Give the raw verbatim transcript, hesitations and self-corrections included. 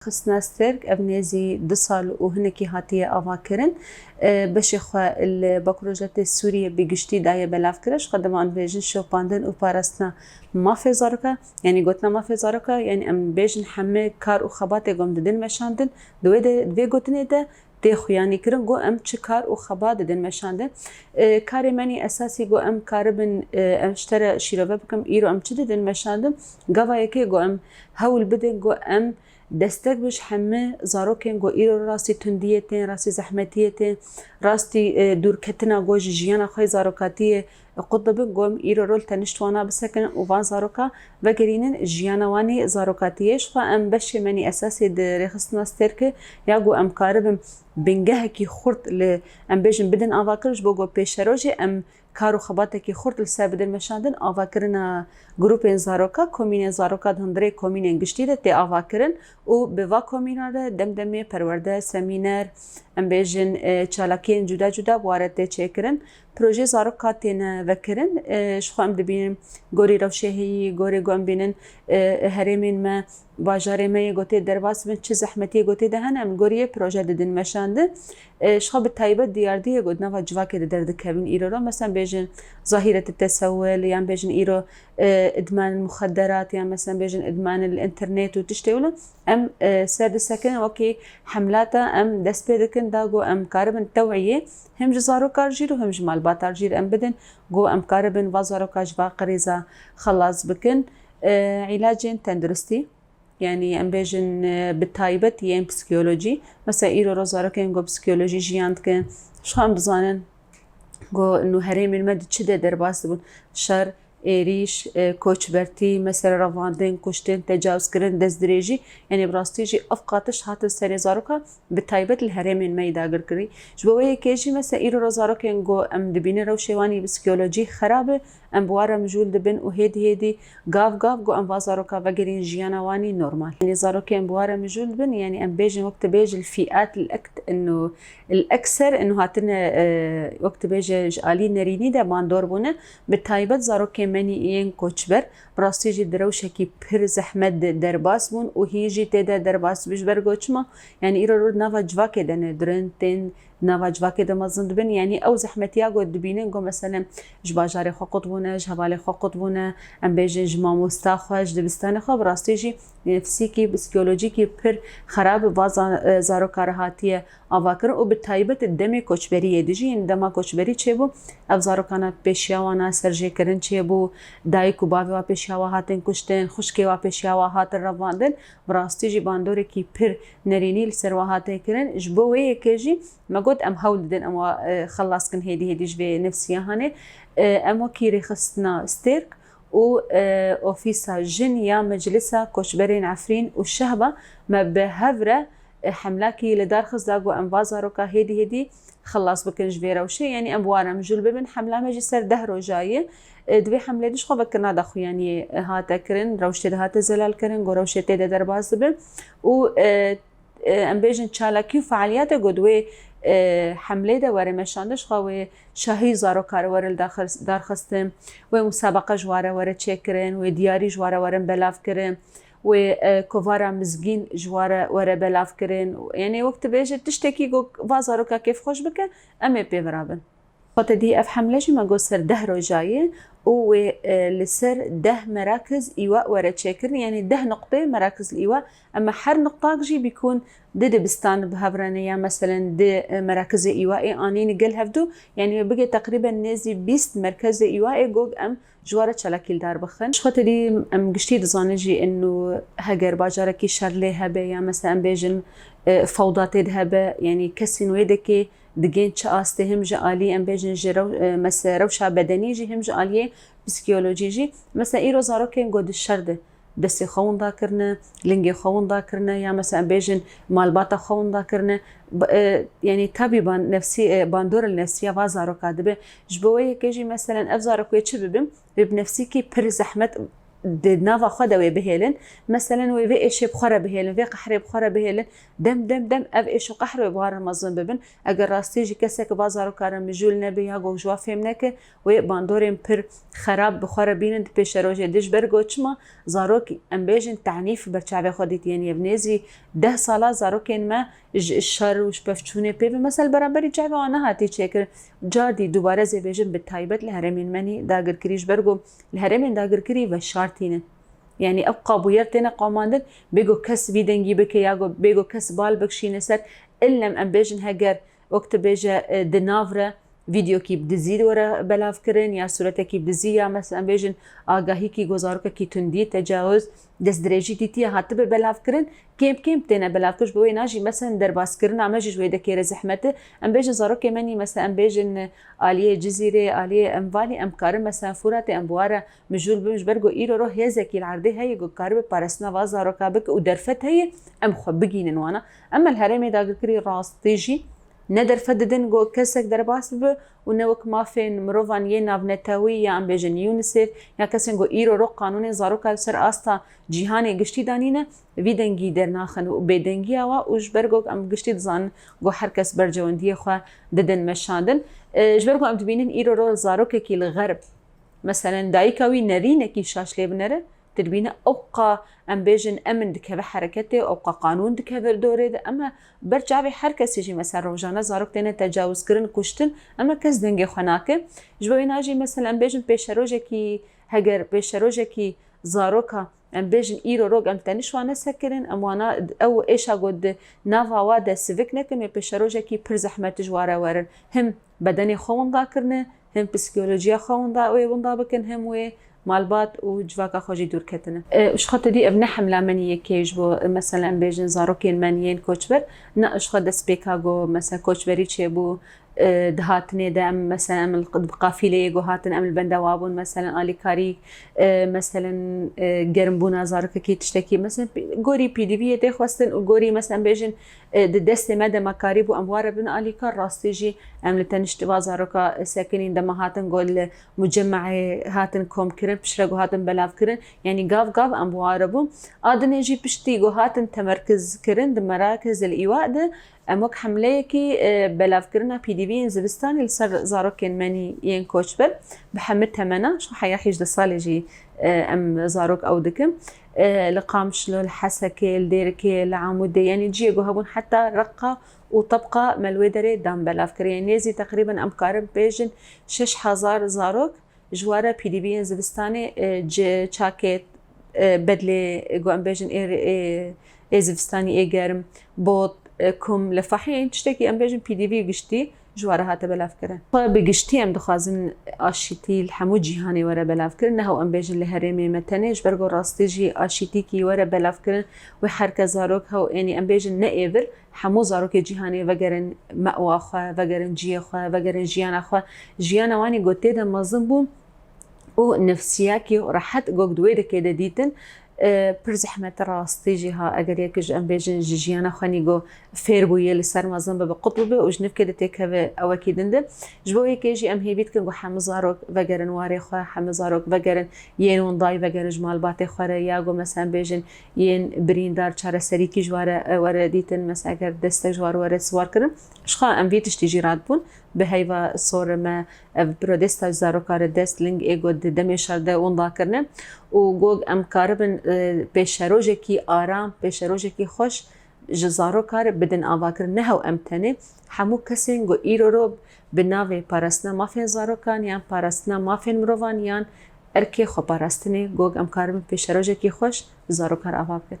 Xistina Stêrk ev nêzî du sal û hinekî hatiye avakirin. E, beşê xwe li Bakur Rojhilatê Sûriyê bi giştî daye belavkirin. Ji xwe dema em bêjin şopandin û parastina mafê zaroka, yanî gotina mafê zaroka, yanî em bêjin hemî kar û xebatê ku em didin meşandin. Di wê de, di vê gotinê de tê xuyanî kirin ku em çi kar û xebat didin meşandin. E, karê me nî esasî ku em karibin, e, em ji te re şîrove bikim, îro em çi didin meşandin? Gava yekê ku em hewl bidin ku em destek bi ji hemî zarokên ku îro rastî tundiyê tên, rastî zehmetiyê tên, rastî, e, dûrketina ku ji jiyana xwe yê zarokatiyê qut dibin, ku em îro rol tenişt wana bisekinin û van zaroka vegerînin jiyana wan ê zarokatiyê. Ji xwe em beşê me nî esasî di rêxistina Stêrkê ya ku em karibin bingehekî xurt li, em bêjin, bidin avakirin, ji bo ku pêşerojê em kar û xebatekî xurt li ser bidin meşandin, avakirina grûpên zaroka, komînên zaroka di hundirê komînên giştî de tê avakirin û bi va komîna de dem demê perwerde, semîner, em bêjin, e, çalakiyên cuda cuda bi wa re tê çêkirin. Projeyê zaroka têne vekirin. E, ji xwe em dibînin gorî rewşê heyî, gorê ku em bînin, e, herêmên me, bajarê me yê ku tê derbas bin, çi zehmetiyê ku tê de hene, em gorî yê proje didin meşandin. E, ji xwe bi taybet diyardiyê ku di nava civakê de derdikevin îro re, mesela bêjin zahîret tesewil, yan bêjin îro, e, idman muxedderat, yan mesela bêjin idman li internet û tiştê wilo, em, e, ser disekinin wekî hemlata em dest pê dikin da ku em karibin teweyê him ji zaroka jîr û him ji malbata jîr em bidin, ku em karibin va zaroka ji va qirêza xelas bikin. E, îlacên tenduristî, yanî em bêjin, e, bi taybet yên psîkolojî. Mesela îro ro zarokên ku psîkolojî jiyan dikin, ji xwe em dizanin ku nû herêmên me di çi de derbas dibûn. Şer, êrîş, e, koçbertî, mesela revandin, kuştin, tecawizkirin, destdirêjî. Yanî bi rastî jî ev qatiş hatin serê zaroka, bi taybet li herêmên me yî dagirkirî. Ji bo wê yekê jî mesela îro ro zarokên ku em dibînin rewşê wan î psîkolojî xerab e, em bi wan re mijûl dibin û hêdî hêdî gav gav ku em va zaroka vegerîn jiyana wan î normal. Yanî zarokên bi wan re mijûl dibin, yanî em bêjin wek tu bêjî li fîat li ekt-, inu, li ekser inu hatine, e, wek tu bêjî ji alî nerînî de bandor bûne, bi taybet zarokên me nî yên koçber, bi rastî jî di rewşekî pir zehmet de derbas bûn û hîn jî tê de derbas dibe ji ber ku çima? Yanî îro rû di nava civakê de ne, di rind tên, di nava civakê de mezin dibin. Yanî ew zehmetiya ku dibînin ku meselen ji bajarê xwe qut bûne, ji hevalê xwe qut bûne, em bêjin ji mamosta xwe, ji dibistanê xwe, bi rastî jî nefsîkî, psîkolojîkî pir xerab va za-, e, zaroka re hatiye avakirin û bi taybet di demê koçberiyê de jî, yên dema koçberî çêbû, ev zarokana pêşiya wana serjêkirin çêbû, dayik û bavê wa pêşiya wa hatin kuştin, xwişkê wa pêşiya wa hatin revandin, bi rastî jî bandorekî pir nerînî li ser wa hate kirin. Ji bo wê yekê jî me got, em hewl didin, em wa, e, xelas kin hêdî hêdî ji vê nefsiya hanê. E, em wekî rêxistina Stêrk û, e, ofîsa jin ya Meclisa Koçberên Efrîn û Şehba me bi hev re, e, hemlakî li dar xist da ku em va zaroka hêdî hêdî xilas bikin ji vê rewşê. Yanî em bi wan re mijûl bibin. Hemla me jî ser deh roja ye. E, di vê hemlê de ji xwe vekirina daxuyaniyê, e, hate kirin, rewşê de hate zelal kirin, ku rewşê tê de derbas dibe. Û, e, e, em bêjin çalakî û fealiyate ku di wê, e, hemlê de were meşandin, ji xwe wê şahî zaroka re were li daxis-, darxistin, wê musabeqe ji wan re were çêkirin, wê diyarî ji wan re werin belavkirin, wê, e, kovara mizgîn ji wan re were belavkirin. Yanî wek tu bêjî tiştekî ku va zaroka kêfxweş bike, em ê pê ve rabin. Xwe te dî ev hemle jî me got ser deh roja ye û wê, e, li ser deh merakiz îwa were çêkirin, yanî deh nuqtê merakiz îwa, em her nuqtak jî bîkûn di dibistan bi hev re ne ya meselen di, e, merakizê îwa ê anîn gel hevdû, yanî wê bigê teqrîben nêzî bîst merkezê îwa ê gog em ji wan re çalakî li dar bixin. Ji xwe te dî em giştî dizanin jî inu heger bajarekî şer lê hebe ya mesela em bêjin, e, fewda tê de hebe, yanî kesên wê dekê digên çi astê, him ji alî em bêjin ji rew-, e, mese-, rewşa bedenî jî, him ji aliyê psîkolojî jî. Mesela îro zarokên ku di şer de destê xwe winda kirine, lingê xwe winda kirine, ya mesela em bêjin malbata xwe winda kirine. B-, e, yanî tabîban nefsî, e, bandor li nefsiya va zaroka dibe. Ji bo wê yekê jî meselen ev zarok wê çi bibin? Wê bi nefsîkî pir zehmet di nava xwe de wê bihêlin. Meselen wê vê êşê bi xwe re bihêlin, vê qehrê bi xwe re bihêlin. Dem dem dem ev êş û qehr wê bi wan re mezin bibin. Eger rastî jî kesek va zaroka re mijûl nebe ya ku ji wa fêm neke, wê bandorên pir xerab bi xwe re bînin di pêşerojê de. Ji ber ku çima zarok, em bêjin, tenîf ber çavê xwe dîtiyên, yev nêzî deh sala zarokên me ji şer û ji pevçûnê pê ve, mesela beramberî çavê wan nehatî çêkirin. Cardî dubare zê bêjin, bi taybet li herêmên me nî dagirkirî, ji ber ku li herêmên dagirkirî veşartî ne. Yanî ew qabûyer têne qomandin, bê ku kes vî dengî bike ya ku bê ku kes bal bikşîne ser. Illem em bêjin heger wek tu bêje, e, di nav re vîdeokî bi dizî were belavkirin ya sûretekî bi dizî ya, mesela em bêjin agahîkî ku zarokekî tundî, tecawuz, destdirêjî dîtiye hatibe belavkirin, kêm kêm têne belavkirin. Ji bo wê na jî mesela derbaskirina me jî ji wê dekê re zehmet e. Em bêjin zarokê me nî, mesela em bêjin aliyê Cizîrê, aliyê Envalî, em karin mesela Fûratê em bi wa re mijûl bibin, ji ber ku îro ro hêzekî li erdê heye ku karibe parastina va zaroka bike û derfet heye em xwe bigînin wana. Em li herêmê dagirkirî rastî jî ne derfet didin ku kesek derbas bibe û ne wek mafên mirovan yê navnetewî ya em bêjin UNICEF ya kesên ku îro ro qanûnên zaroka li ser asta cîhanê giştî danîne, vî dengî dernaxin û bêdengiya wa û ji ber ku em giştî dizanin ku her kes bercewendiyê xwe didin meşandin. E, ji ber ku em dibînin îro ro zarokekî li xerb, meselen dayika wî nerînekî şaş lê binere, tu dibîne ewqa em bêjin emin dikeve hereketê, ewqa qanûn dikeve dorê de, ema ber çavê her kesî jî mesela rojane zarok têne tecawizkirin, kuştin, ema kes dengê xwe nake. Ji bo wêna jî mesela em bêjin pêşerojekî, heger pêşerojekî zaroka em bêjin îro rok em tenî ji wan nesekirin, em wana ew êşa ku di nava wa de sivik nekin, wê pêşerojekî pir zehmet ji wa re werin. Him bedenê xwe winda kirine, him psîkolojiya xwe winda, wê winda bikin, him wê malbat û civaka xwe jî dûr ketine. E, ji xwe te dî ev ne hemla me nî yekê ji bo, e, mesela em bêjin zarokên me nî yên koçber, ne ji xwe destpêka ku mesela koçberî çêbû, e, di hatinê de em mesela em li q-, bi qafîleyê ku hatin em li benda wa bûn, mesela alîkarî, e, mesela, e, germbûna zarokekî tiştekî, mesela pî-, gorî P D V'yê tê xwestin û gorî mesela em bêjin, e, di destê me de me karîbû em ware bin alîkar, rastî jî em li tenişt va zaroka sekinîn dema hatin ku li mucemme'ê hatin komkirin, piştre ku hatin belavkirin, yanî gav gav em ware bûn. A dinê jî piştî ku hatin temerkiz kirin di Merakez el Îwa de, em wek hemleyekî, e, belavkirina P D V'yên zivistanê li ser zarokên me nî yên koçber bi hemî temena, ji heya hêjdeh salê jî, e, em zarok ew dikin. E, li Qamişlo, li Hesekê, li Dêrikê, li Amûdê, yanî ciyê ku hebûn heta Reqa û Tebqa me li wê derê dan belavkirin. Yanî nêzî teqrîben em karin bêjin şeş hezar zarok ji were P D V'yên zivistanê, e, ci-, çakêt, e, bedlê, e, ku em bêjin ê, ê, ê zivistanî ê germ, bot, e, kum, lifahê, yên tiştekî em bêjin P D V giştî ji were hate belavkirin. Xwe bi giştî em dixwazin aşîtî li hemû cîhanê were belavkirin, ne hew em bêjin li herêmê me tenê, ji ber ku rastî jî aşîtîkî were belavkirin wê her kes zarok hew, ênî em bêjin ne êvir, hemû zarokê cîhanê vegerin mewa xwe, vegerin ciyê xwe, vegerin jiyana xwe. Jiyana wan ê ku tê de mezin bû û nefsiyakî rehet ku di wê dekê de dîtin, e, pir zehmet e rastî jî ha, eger yek ji em bêjin ji jiyana xwe nî ku fêr bûye li ser mezin bibe, qut bibe û ji nivkê de têkeve ewekî din de. Ji bo yekê jî em hêvî dikin ku hemû zarok vegerin warê xwe, hemû zarok vegerin yên windayî vegerin ji malbatê xwe re, ya ku mesela em bêjin yên birîndar çareserîkî ji were, e, were dîtin, mesela eger destek ji were were siwar kirin. Ji xwe em vî tiştî jî radibûn, bi heyva sor me ev protesta ji zaroka re dest ling ê ku di demê şer de winda kirine û ku em karibin, e, pêşerojekî aram, pêşerojekî xweş ji zaroka re bidin avakirin. Ne hew em tenê, hemû kesên ku îro ro bi navê parastina mafên zarokan yan parastina mafên mirovan yan erkê xweparastinê, ku em karibin pêşerojekî xweş ji zaroka re ava bikin.